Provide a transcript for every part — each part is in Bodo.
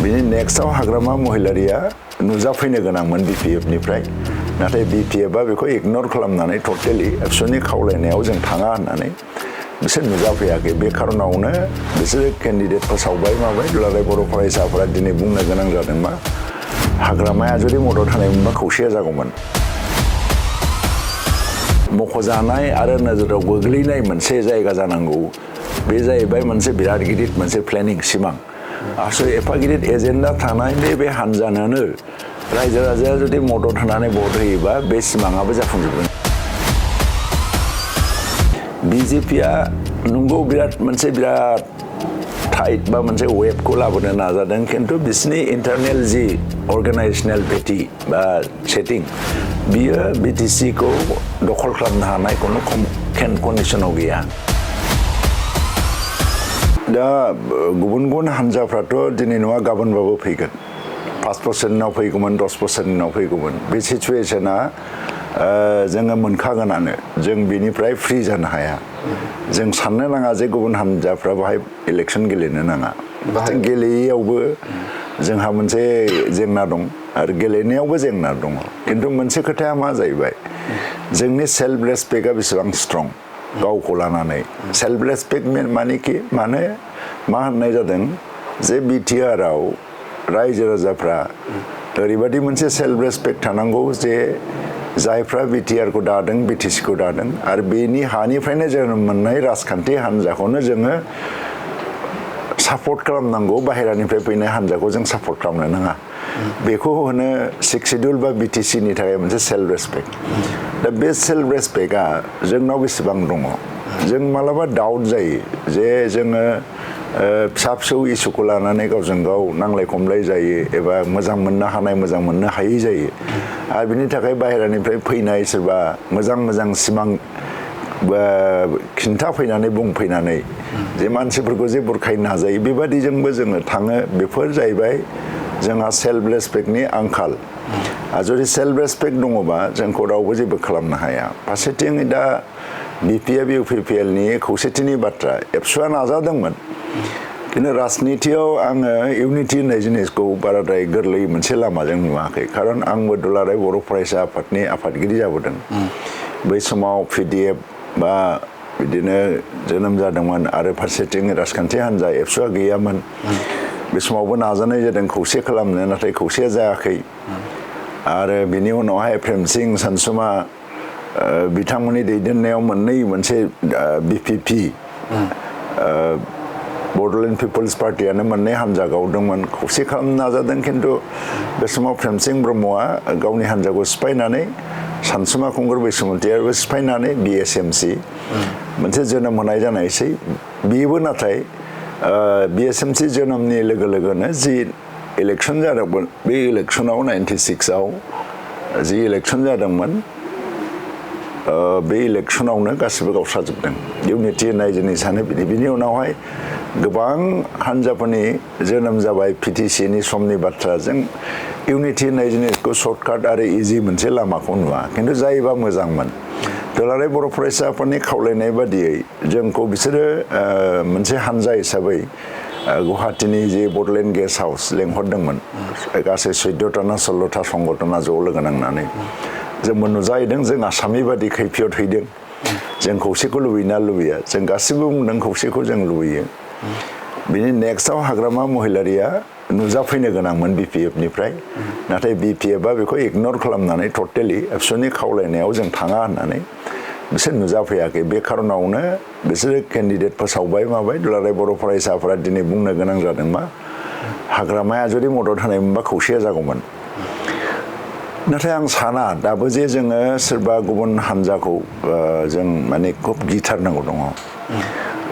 बिनि नेक्स्टआव हाग्रामा महिलारिया नुजाफैनो गोनांमोन BPF-निफ्राय नाथाय BPF-आ बेखौ इगनर खालामनानै टटेलि एबसुनि खावलायनायाव जों थाङा होननानै बिसोर नुजाफैयाखै बे खारनावनो बिसोर केन्डिडेट फोसावबाय माबाय दुलाराय बर' फरायसाफोरा दिनै बुंनो गोनां जादों मा हाग्रामाया जुदि मदद होनायमोनबा खौसेया जागौमोन मख'जानाय आरो नोजोराव गोग्लैनाय मोनसे जायगा जानांगौ बे जाहैबाय मोनसे बिराद गिदिर मोनसे प्लेनिं सिमां आसो एफा गिदिर एजेन्डा थानाय बे हानजानोनो रायजो राजाया जुदि मदद होनानै भट होयोबा बे सिमाङाबो जाफुंजोबगोन BJP-आ नंगौ मोनसे बिराद टाइट बा मोनसे वेबखौ लाबोनो नाजादों किन्तु बिसोरनि इन्टारनेल जि अर्गानाइजेसनेल पेटि बा सेटिं बियो BTC-खौ दखल खालामनो हानाय खुनु कन्डिशनाव गैया दा गुबुन हानजाफ्राथ' दिनै नङा गाबोनबाबो फैगोन 5 बोसोरनि उनाव फैगौमोन 10 बोसोरनि उनाव फैगौमोन बे सिचुवेसना जोङो मोनखागोनानो जों बेनिफ्राय फ्रि जानो हाया जों साननो नाङा जे गुबुन हानजाफ्रा बाहाय इलेक्सन गेलेनो नाङा गेलेयैयावबो जोंहा मोनसे जेंना दं आरो गेलेनायावबो जेंना दङ किन्तु मोनसे खोथाया मा जाहैबाय जोंनि सेल्फ रेसपेक्टआ बेसेबां स्ट्रं गावखौ लानानै सेल्फ रेसपेक्ट माने मा होननाय जादों जे BTR-आव रायजो राजाफ्रा ओरैबायदि मोनसे सेल्फ रेसपेक्ट थानांगौ जे जायफ्रा BTR-खौ दादों BTC-खौ दादों आरो बेनि हानिफ्रायनो जोनोम मोननाय राजखान्थि हानजाखौनो जोङो सापर्ट खालामनांगौ बाहेरानिफ्राय फैनाय हानजाखौ जों सापर्ट खालामनो नाङा बेखौ होनो 6 शिड्युल बा BTC-नि थाखाय मोनसे सेल्फ रेसपेक्ट दा बे सेल्फ रेसपेक्टआ जोंनाव बेसेबां दङ जों मालाबा डाउट जायो जे जोङो फिसा फिसौ इसुखौ लानानै गावजों गाव नांलाय खमलाय जायो एबा मोजां मोननो हानाय मोजां मोननो हायै जायो आरो बिनि थाखाय बाहेरानिफ्राय फैनाय सोरबा मोजां सिमां खिन्थाफैनानै बुंफैनानै जे मानसिफोरखौ जे बुरखायनो नाजायो बेबादिजोंबो जोङो थाङो बेफोर जाहैबाय जोंहा सेल्फ रेसपेक्टनि आंखाल आरो जुदि सेल्फ रेसपेक्ट दङबा जोंखौ रावबो जेबो खालामनो हाया फारसेथिं दा BPF UPPL-नि खौसेथिनि बाथ्रा एबसुआ नाजादोंमोन किन्तु राजनितियाव आङो इउनिटि होननाय जिनिसखौ बाराद्राय गोरलै मोनसे लामाजों नुवाखै खारन आंबो दुलाराय बर' फरायसा आफादनि आफादगिरि जाबोदों बै समाव PDF बा बिदिनो जोनोम जादोंमोन आरो फारसेथिं राजखान्थि हान्जा एबसुआ गैयामोन बे समावबो नाजानाय जादों खौसे खालामनो नाथाय खौसेया जायाखै आरो बिनि उनावहाय प्रेम सिंह सानसुमा बिथांमोननि दैदेननायाव मोनसे BPP बड'लेण्ड पिपल्स पार्टियानो मोननै हान्जा गावदोंमोन खौसे खालामनो नाजादों किन्तु बे समाव प्रेम सिंह ब्रह्मआ गावनि हान्जाखौ सिफायनानै सानसुमा खुंगुर बैसोमुतियाबो सिफायनानै BSMC मोनसे जोनोम होनाय जानायसै बेबो नाथाय BSMC जोनोमनि लोगो लोगोनो जि इलेक्सन जादोंमोन बे इलेक्सनाव 96आव जि इलेक्सन जादोंमोन बे इलेक्सनावनो गासिबो गावस्राजोबदों इउनिटि होननाय जिनिसानो बिनि उनावहाय गोबां हान्जाफोरनि जोनोम जाबाय PTC-नि समनि बाथ्राजों इउनिटि होननाय जिनिसखौ सर्टकाट आरो इजि मोनसे लामाखौ नुवा किन्तु जायोबा मोजांमोन दुलाराय बर' फरायसाफोरनि खावलायनाय बादियै जोंखौ बिसोरो मोनसे हान्जा हिसाबै गुवाहाटीनि जे बड'लेण्ड गेस्ट हाउस लेंहरदोंमोन गासै 14टा ना 16टा संगठना ज' लोगो नांनानै जोंबो नुजाहैदों जों आसामनि बादि खैफियत हैदों जों खौसेखौ लुबैना लुबैया जों गासिबो बुंदों खौसेखौ जों लुबैयो बिनि नेक्स्टआव हाग्रामा महिलारिया नुजाफैनो गोनांमोन BPF-निफ्राय नाथाय BPF-आ बेखौ इगनर खालामनानै टटेलि एबसुनि खावलायनायाव जों थाङा होननानै बिसोर नुजाफैयाखै बे खारनावनो बिसोरो केन्डिडेट फोसावबाय माबाय दुलाराय बर' फरायसाफोरा दिनै बुंनो गोनां जादों मा हाग्रामाया जुदि मदद होनायमोनबा खौसेया जागौमोन नाथाय आं साना दाबो जे जोङो सोरबा गुबुन हान्जाखौ जों माने खुब गिथारनांगौ दङ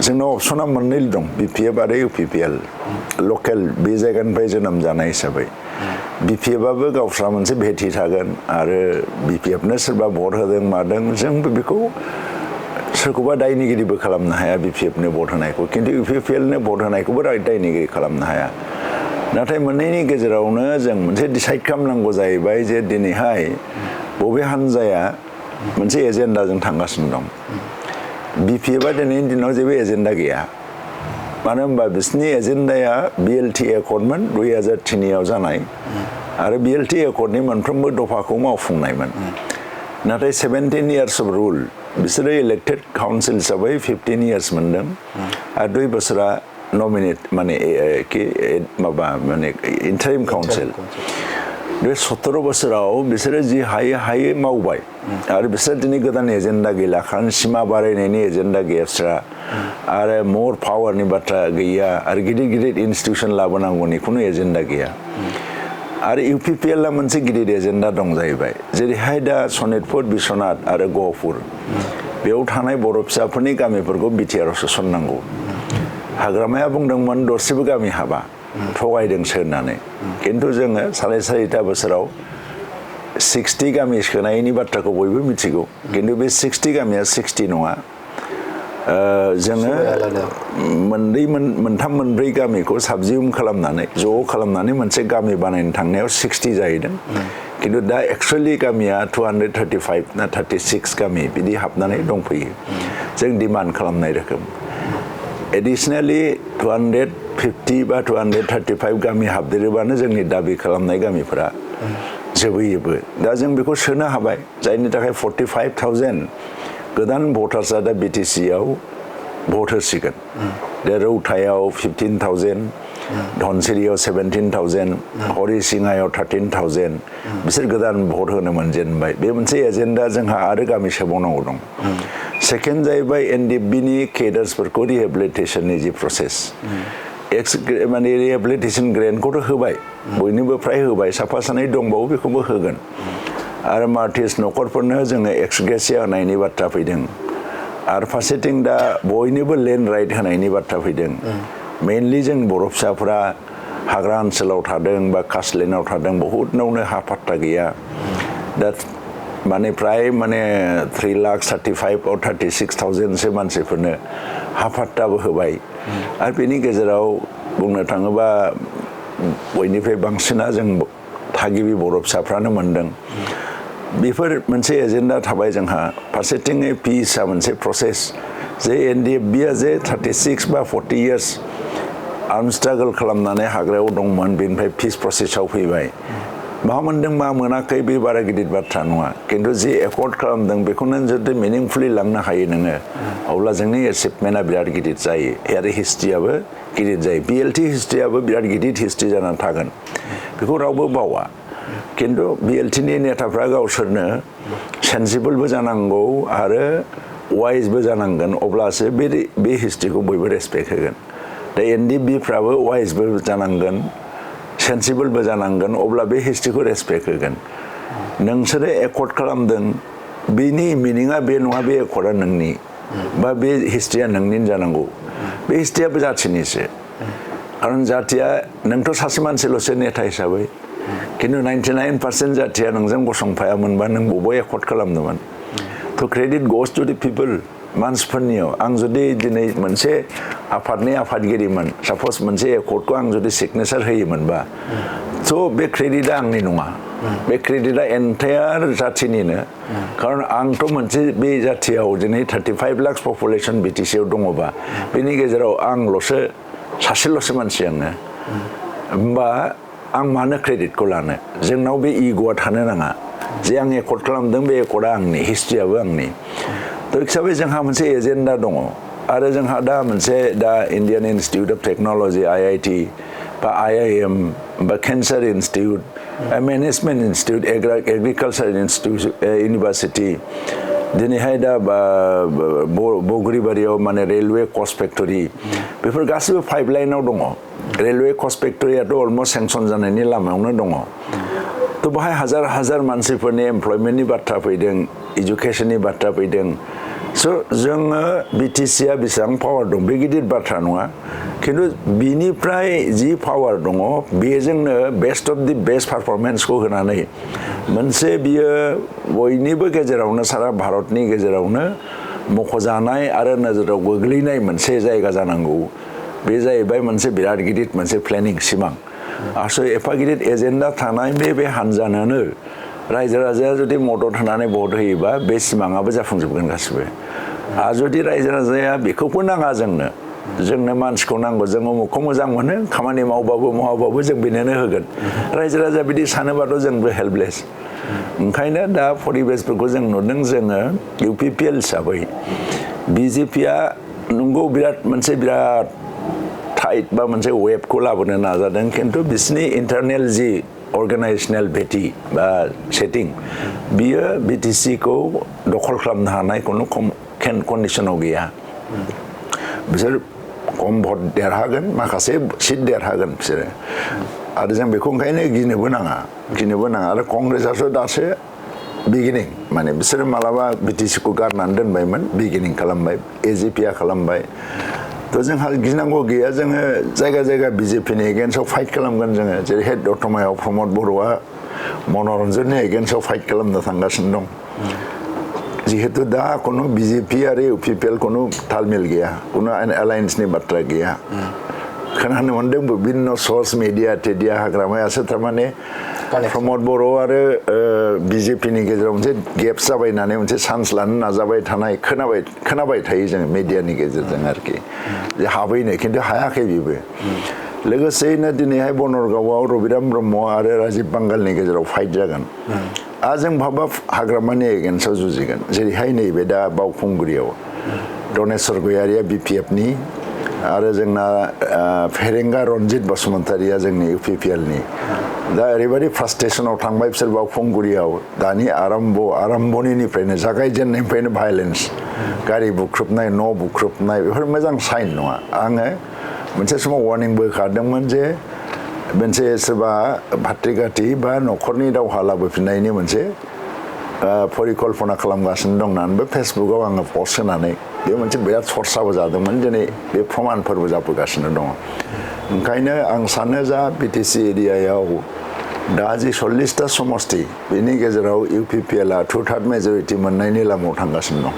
जोंनाव अपसना मोननै दं BPF आरो UPPL लकेल बे जायगानिफ्राय जोनोम जानाय हिसाबै BPF-आबो गावस्रा मोनसे भेटि थागोन आरो BPF-नो सोरबा भट होदों मादों जोंबो बेखौ सोरखौबा दायनिगिरिबो खालामनो हाया BPF-नो भट होनायखौ किन्तु UPPL-नो भट होनायखौबो दायनिगिरि खालामनो हाया नाथाय मोननैनि गेजेरावनो जों मोनसे डिसाइड खालामनांगौ जाहैबाय जे दिनैहाय बबे हान्जाया मोनसे एजेन्डाजों थांगासिनो दं BPF-आ दिनैनि दिनाव जेबो एजेन्डा गैया मानो होनबा बिसोरनि एजेन्डाया BLT एकर्डमोन 2003 जानाय आरो BLT एकर्डनि मोनफ्रोमबो दफाखौ मावफुंनायमोन नाथाय 17 years of rule बिसोरो इलेक्टेड काउन्सिल हिसाबै 15 years मोनदों आरो 2 बोसोरा नमिनेट माने माबा माने इन्टारिम काउन्सिल बे 17 बोसोराव बिसोरो जि हायै मावबाय आरो बिसोर दिनै गोदान एजेन्डा गैला खारन सिमा बारायनायनि एजेन्डा गैयास्रा आरो मोर पावारनि बाथ्रा गैया आरो गिदिर इन्स्टिट्यूशन लाबोनांगौनि खुनु एजेन्डा गैया आरो UPPL आ मोनसे गिदिर एजेन्डा दं जाहैबाय जेरैहाय दा सनितपुर बिश्वनाथ आरो गहपुर बेयाव थानाय बर' फिसाफोरनि गामिफोरखौ BTR आव सोसननांगौ हाग्रामाया बुंदोंमोन दरसेबो गामि हाबा थगायदोंसो होननानै किन्तु जोङो साराय बोसोराव 60 गामि सोनायनि बाथ्राखौ बयबो मिथिगौ किन्तु बे 60 गामिया 60 नङा जोङो मोनथाम मोनब्रै गामिखौ साबजिउम खालामनानै ज' खालामनानै मोनसे गामि बानायनो थांनायाव 60 जाहैदों किन्तु दा एक्चुअली गामिया 235 ना 36 गामि बिदि हाबनानै दंफैयो जों डिमान्ड खालामनाय रोखोम एडिशनेलि 250 बा 235 गामि हाबदेरोबानो जोंनि दाबि खालामनाय गामिफोरा जोबहैयोबो दा जों बेखौ सोनो हाबाय जायनि थाखाय 45,000 गोदान भटार्सआ दा BTC आव भट होसिगोन दा रौतायाव 15,000 धनसिरियाव 17,000 हरिसिङायाव 13,000 बिसोर गोदान भट होनो मोनजेनबाय बे मोनसे एजेन्डा जोंहा आरो गामि सोबावनांगौ दं सेकेन्ड जाहैबाय NDFBनि केडार्सफोरखौ रिहेबिलिटेसननि जि प्रसेस माने रिहेबिलिटेसन ग्रेन्टखौथ' होबाय बयनिबो फ्राय होबाय साफा सानै दंबावो बेखौबो होगोन आरो मार्टिस न'खरफोरनो जोङो एक्सग्रेसिया होनायनि बाथ्रा फैदों आरो फारसेथिं दा बयनिबो लेन्ड राइट होनायनि बाथ्रा फैदों मेनलि जों बर' फिसाफोरा हाग्रा ओनसोलाव थादों बा कास्टलेण्डआव थादों बहुतनावनो हा पाट्टा गैया दा माने प्राय माने 3,35,000 or 36,000 सो मानसिफोरनो हा पाट्टाबो होबाय आरो बेनि गेजेराव बुंनो थाङोबा बयनिफ्राय बांसिना जों थागिबि बर' फिसाफ्रानो मोनदों बेफोर मोनसे एजेन्डा थाबाय जोंहा फारसेथिङै पिसआ मोनसे प्रसेस जे NDFBआ जे 36 बा 40 years आर्म स्ट्रागल खालामनानै हाग्रायाव दंमोन बेनिफ्राय पिस प्रसेसआव फैबाय मा मोनदों मा मोनाखै बे बारा गिदिर बाथ्रा नङा किन्तु जि एकर्ड खालामदों बेखौनो जुदि मिनिंफुलि लांनो हायो नोङो अब्ला जोंनि एचिभमेन्टआ बिराद गिदिर जायो आरो हिस्ट्रियाबो गिदिर जायो BLT हिस्ट्रियाबो बिराद गिदिर हिस्ट्रि जानानै थागोन बेखौ रावबो बावा किन्तु BLTनि नेताफ्रा गावसोरनो सेन्सिबोलबो जानांगौ आरो वाइसबो जानांगोन अब्लासो बे हिस्ट्रिखौ बयबो रेसपेक्ट होगोन दा NDFBफ्राबो वाइसबो जानांगोन सेन्सिबोलबो जानांगोन अब्ला बे हिस्ट्रिखौ रेसपेक्ट होगोन नोंसोरो एकर्ड खालामदों बेनि मिनिङा बे नङा बे एकर्डआ नोंनि बा बे हिस्ट्रिया नोंनि जानांगौ बे हिस्ट्रियाबो जाथिनिसो खारन जातिया नोंथ' सासे मानसिल'सो नेता हिसाबै किन्तु 99% जातिया नोंजों गसंफायामोनबा नों बबाव एकर्ड खालामदोंमोन थ' क्रेडिट ग'ज टु दि पिपोल मानसिफोरनियाव आं जुदि दिनै मोनसे आफादनि आफादगिरिमोन साप'ज मोनसे एकर्डखौ आं जुदि सिगनेचार होयोमोनबा थ' बे क्रेडिटआ आंनि नङा बे क्रेडिटआ एन्टायार जाथिनिनो खारन आंथ' मोनसे बे जाथियाव दिनै 35 लाख पपुलेसन BTC आव दङबा बेनि गेजेराव आंल'सो सासेल'सो मानसि आङो होमबा आं मानो क्रेडिटखौ लानो जोंनाव बे इग'आ थानो नाङा जे आं एकर्ड खालामदों बे एकर्डआ आंनि हिस्ट्रियाबो आंनि थ' हिसाबै जोंहा मोनसे एजेन्डा दङ आरो जोंहा दा मोनसे दा Indian institute of technology IIT बा IIM बा केन्सार इन्सटिटिउट मेनेजमेन्ट इन्सटिटिउट एग्रिकालसार इन्सटिटिउट इउनिभार्सिटि दिनैहाय दा बगुरिबारियाव माने रेलवे कस्ट फेक्टरि बेफोर गासिबो पाइपलाइनाव दङ रेलवे कस्ट फेक्टरियाथ' अलमस्ट सेंसन जानायनि लामायावनो दङ थ' बाहाय हाजार मानसिफोरनि एमप्लयमेन्टनि बाथ्रा फैदों इडुकेसननि बाथ्रा फैदों स' जोङो BTCआ बेसेबां पावार दं बे गिदिर बाथ्रा नङा किन्तु बिनिफ्राय जि पावार दङ बेजोंनो बेस्ट अफ दि बेस्ट पारफरमेन्सखौ होनानै मोनसे बियो बयनिबो गेजेरावनो सारा भारतनि गेजेरावनो मख'जानाय आरो नोजोराव गोग्लैनाय मोनसे जायगा जानांगौ बे जाहैबाय मोनसे बिराद गिदिर मोनसे प्लेनिं सिमां आसो एफा गिदिर एजेन्डा थानाय बे हानजानोनो रायजो राजाया जुदि मदद होनानै भट होयोबा बे सिमाङाबो जाफुंजोबगोन गासिबो आरो जुदि रायजो राजाया बेखौबो नाङा जोंनो जोंनो मानसिखौ नांगौ जों उमुखौ मोजां मोनो खामानि मावबाबो जों बेनोनो होगोन रायजो राजा बिदि सानोबाथ' जोंबो हेल्पलेस ओंखायनो दा परिबेसफोरखौ जों नुदों जोङो UPPL हिसाबै BJPआ नंगौ मोनसे बिराद टाइट बा मोनसे वेबखौ लाबोनो नाजादों खिन्थु बिसिनि इन्टारनेल जि अर्गानाइजेसनेल भेटि बा सेटिं बियो BTC खौ दखल खालामनो हानाय खुनु कन्डिशनाव गैया बिसोर खम भट देरहागोन माखासे सिट देरहागोन बिसोरो आरो जों बेखौ ओंखायनो गिनोबो नाङा आरो कंग्रेसआसो दासो बिगिनिं माने बिसोरो मालाबा BTC खौ गारनानै दोनबायमोन बिगिनिं खालामबाय AJPआ खालामबाय थ' जोंहा गिनांगौ गैया जोङो जायगा BJPनि एगेन्स्टआव फाइट खालामगोन जोङो जेरैहाय दतमायाव प्रमद बर'आ मनरन्जननि एगेन्स्टआव फाइट खालामनो थांगासिनो दं जिहेतु दा खुनु BJP आरो UPPL खुनु तालमेल गैया खुनु एलायन्सनि बाथ्रा गैया खोनानो मोन्दों बिभिन्न सर्स मिडिया टेडिया हाग्रामायासो थारमाने प्रमद बर' आरो BJPनि गेजेराव मोनसे गेप जाबाय होननानै मोनसे चान्स लानो नाजाबाय थानाय खोनाबाय थायो जों मिडियानि गेजेरजों आरोखि जे हाबैनो खिन्थु हायाखै बेबो लोगोसेयैनो दिनैहाय बनरगावआव रबिराम ब्रह्म आरो राजिब बांगालनि गेजेराव फाइट जागोन जों भाबा हाग्रामानि एगेन्स्टआव जुजिगोन जेरैहाय नैबे दा बावखुंग्रियाव दनेस्वर गयारिया BPFनि आरो जोंना फेरेंगा रनजित बसुमतारिया जोंनि UPPLनि दा ओरैबायदि फ्रास्ट्रेसनाव थांबाय बिसोर बावखुंग्रियाव दानि आरम्भनिफ्रायनो जागायजेननायनिफ्रायनो भायलेन्स गारि बुख्रुबनाय न' बुख्रुबनाय बेफोर मोजां साइन नङा आङो मोनसे समाव वार्निंबो होखादोंमोन जे मोनसे सोरबा भातृघाटी बा न'खरनि दावहा लाबोफिननायनि मोनसे परिकल्पना खालामगासिनो दं होननानैबो फेसबुकआव आङो पस्ट होनानै बे मोनसे बिराद सर्साबो जादोंमोन दिनै बे प्रमानफोरबो जाबोगासिनो दङ ओंखायनो आं सानो जा BTC एरियायाव दा जि 40टा समस्ति बेनि गेजेराव UPPLआ 2/3 मेजरिटि मोननायनि लामायाव थांगासिनो दं